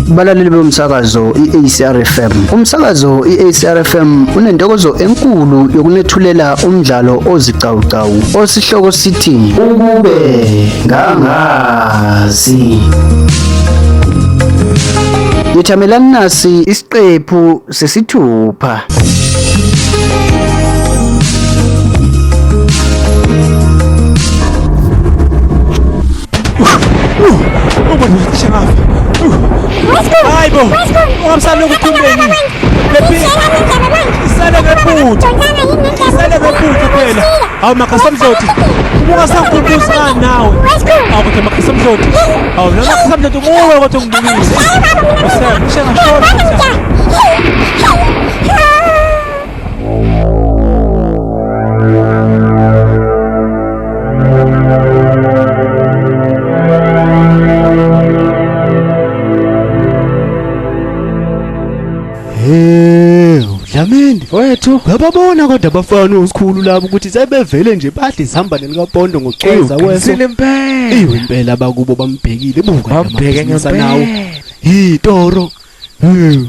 Balaleli bomsakazo i-ACR FM. Umsakazo i-ACR FM unentokozo enkulu yokunethulela umdlalo ozicawucawu osihloko sithi Ukube Ngangazi. Yethamelani nasi isiqephu sesithupha. Ubona cishe ngafa. Hayi bo. Ungamsali lokukhulumeni. Isale ngephutha. Isale ngephutha phela. Hawu makhasamdloti. Ubungasangikhumbuzi ngani nawe? Hawu kodwa makhasamdloti. Hawu noma makhasamdloti nguwe kodwa ungibukile. Usem, cishe ngashona. Hey, Dlamini. Mfowethu, Uyababona kodwa abafana osikhulu labo ukuthi sebevele nje badla izihambane likaPondo ngokucweza weso. uqinisile impela. Ewe impela abakubo bambhekile buka Bambheke lamabhizinisi ngempela. anawo. Yitoro.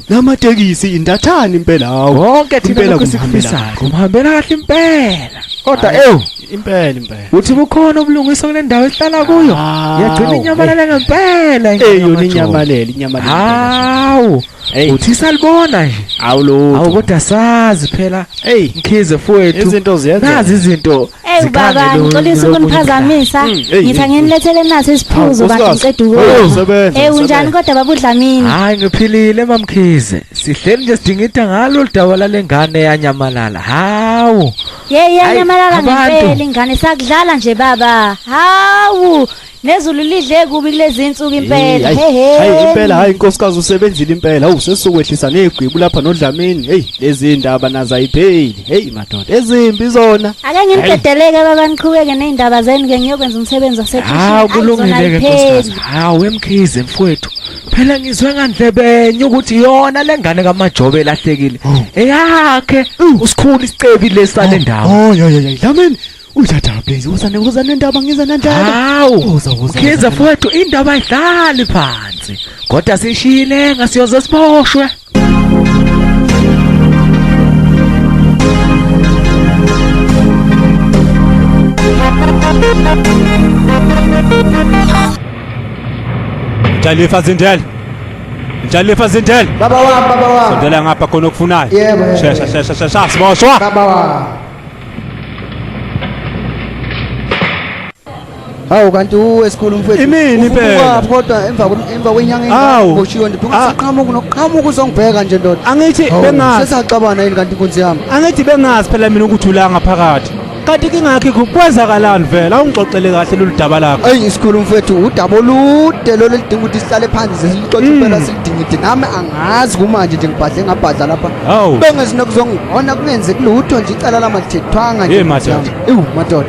Namatekisi indathani impela hawo. Konke thina Impela lokhu kumhambela sikufisayo. Kumhambela kahle impela. Kodwa ewu, Impela impela. uthi bukhona ubulungiswa kule ndawo esihlala kuyo. Hawu, Yagcina inyamalala ngempela. Eh yona inyamalele inyamalele. Hawu. Hey. Uthi salibona nje. Hawu lo. Awu kodwa sazi phela. Hey. Mkhize mfowethu. Izinto ziyenzeka. Nazi izinto. Ey zikhange baba, lo- ngixolisa lo- ukuniphazamisa. Hey, Ngithi hey, anginilethele naso isiphuzo Hawu, bantu nkosikazi. ngiqeda Hey, ukudla. usebenza, Eh unjani usebenza. kodwa baba uDlamini? Hayi ngiphilile mamkhize. Sihleli nje sidingida ngalo udaba lalengane yanyamalala. Hawu. Ye Hayi, yanyamalala abantu. ngempela ingane sakudlala nje baba. Hawu, nezulu lidle kubi kulezi insuku impela. Hey, He he. Hayi impela hayi inkosikazi usebenzile impela. Hawu sesizokwehlisa negwibu lapha noDlamini. Hey lezi indaba nazo ayipheli. Hey madoda ezimbi zona. Ake nginidedeleke baba niqhubeke nezindaba zenu ke ngiyokwenza umsebenzi wasekhishini. Hawu kulungile ke nkosikazi. Hawu emkhize mfowethu. Phela ngizwe ngandlebenye ukuthi yona lengane kaMajobe elahlekile. Eyakhe usikhulu isicebi lesale ndawo. Oh yo yo yo Dlamini uyithatha please uzane uzane ndaba ngiza nandaba. Hawu. Uza uza. Mkhize mfowethu indaba ayidlali phansi. Kodwa sishiyile ngasiyoze siboshwe. Njalifa Zindela. Njalifa Zindela. Baba wami, baba wami. Sondela ngapha khona okufunayo. Yebo, yebo. Shesha shesha shesha siboshwa. Baba wami. Hawu kanti uwe sikhulu mfowethu. Imini Uvuka impela. kwaphi kodwa emva emva kwenyanga Awu. engiboshiwe nje. Ah. Ungaqhamuka nokuqhamuka uzongibheka nje ndoda. Angithi Hawu, bengazi. Sesaxabana yini kanti inkunzi yami? Angithi bengazi phela mina ukuthi ula ngaphakathi. Kanti kingakhi kwenzakalani vele awungixoxele kahle lolu daba lakho. Eyi isikhulu mfowethu udaba olude lolu lidinga ukuthi sihlale phansi silixoxe impela silidingide nami angazi kumanje nje ngibhadle ngabhadla lapha. Hawu. Bengezinokuzongibona kungenzeki lutho nje icala lami alithethwanga nje. Hey, inkunzi madoda. yami. Ewu madoda.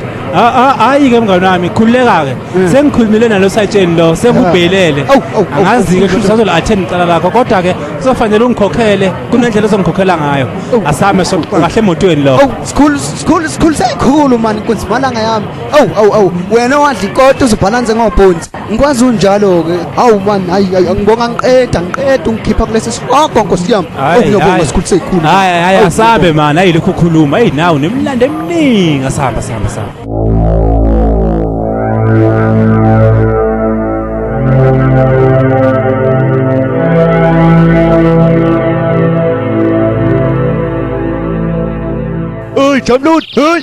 Hayi ke mngani wami khululeka ke. Sengikhulumile nalo sayitsheni lo sengubhelele. Awu, awu, awu, Angazi ke awu, ukuthi usazola attend icala lakho kodwa ke kuzofanele ungikhokhele kunendlela ozongikhokhela ngayo. Asame soxoxa kahle emotweni lo. Awu sikhulu sikhulu sikhulu seyikhulu mani inkunzi malanga yami. Awu awu awu wena wadla ikota uzobhalanse ngobhonzi. Ngikwazi unjalo ke. Hawu man hayi hayi, ngibonga ngiqeda ngiqeda ungikhipha kulesi sihogo nkosi yami. Awu ngiyabonga sikhulu seyikhulu. Hayi hayi Awu, asabe man hayi lokhu ukhuluma hey nawe nemlando eminingi asihamba asihamba asihamba. Hey Jamlud hey.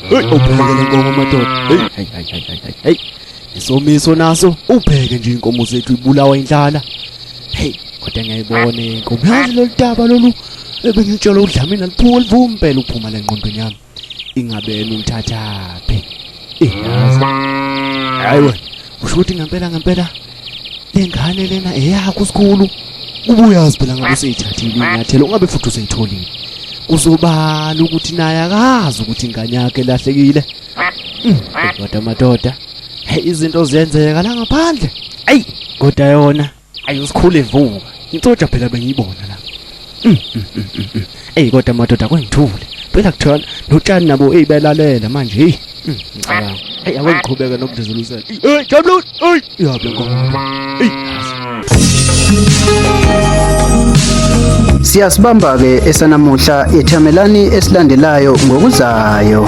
Hey ubheke lenkomo madoda. Hey hey hey hey hey hey. Isomiso naso ubheke nje inkomo zethu ibulawa indlala. Hey kodwa ngiyayibona inkomo. Yazi lolu daba lolu ebengitshela uDlamini aliphuka livuma impela uphuma lengqondweni yami. Ingabe yena ulithathaphi? Eh yazi. Hayi wena usho ukuthi ngempela ngempela lengane lena eyakho sikhulu. Ubuyazi phela ngabe useyithathile inyathelo ungabe futhi useyitholile. Kusobala ukuthi naye akazi ukuthi ingane yakhe elahlekile. Kodwa madoda, hey izinto ziyenzeka la ngaphandle. Ayi, kodwa yona ayi usikhule evuka. Insoja phela bengiyibona la. Ey kodwa madoda kwengithule. Phela kuthiwa notshani nabo hey belalela manje hey. Ngicabanga. Hey ake ngiqhubeke nokudlulisela. Hey Jabulani, hey. Yabe nkomo. Hey. Siyasibamba ke esanamuhla yethamelani esilandelayo ngokuzayo.